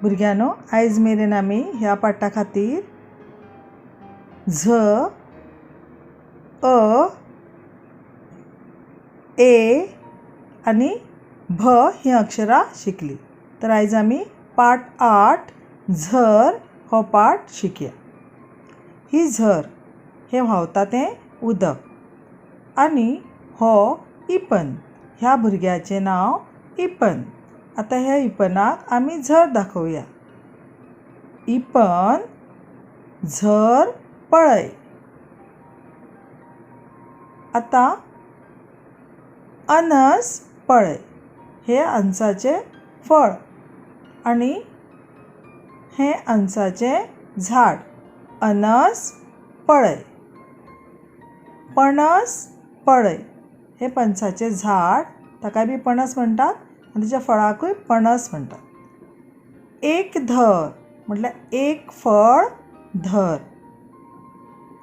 भुरग्यांनो, आयज मेरेन आमी ह्या पाठा खातीर झ, अ, ए आनी भ हीं अक्षरां शिकलीं. तर आयज आमी पाठ 8 झर हो पाठ शिकया. ही झर हें व्हांवता तें उदक आनी हो इपन. ह्या भुरग्याचें नांव इपन. आतां ह्या इपनाक आमी झर दाखोवया. इपन झर पळय. आतां अनस पळय. हें अनसाचें फळ आनी हें अनसाचें झाड. अनस पळय. पणस पळय. हें पणसाचें झाड, ताकाय बी पणस म्हणटात आनी ताच्या फळाकूय पणस म्हणटात. एक धर म्हटल्यार एक फळ धर.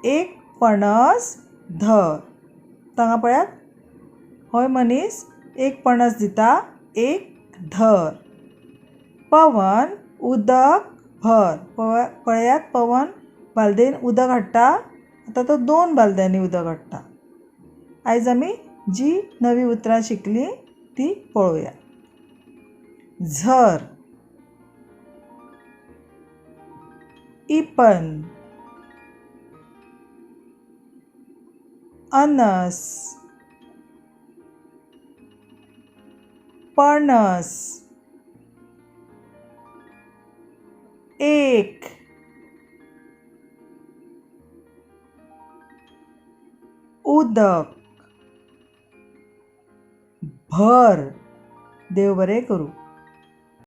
एक पणस धर. हांगा पळयात, होय मनीस एक पणस दिता, एक धर. पवन उदक भर. पळयात, पवन बालदेन उदक हाडटा. आतां तो 2 बालद्यांनी उदक हाडटा. आयज आमी जी नवी उतरां शिकलीं ती पळोवया. झर, इपन, अनस, पणस, एक, उदक, भर. देव बरें करूं.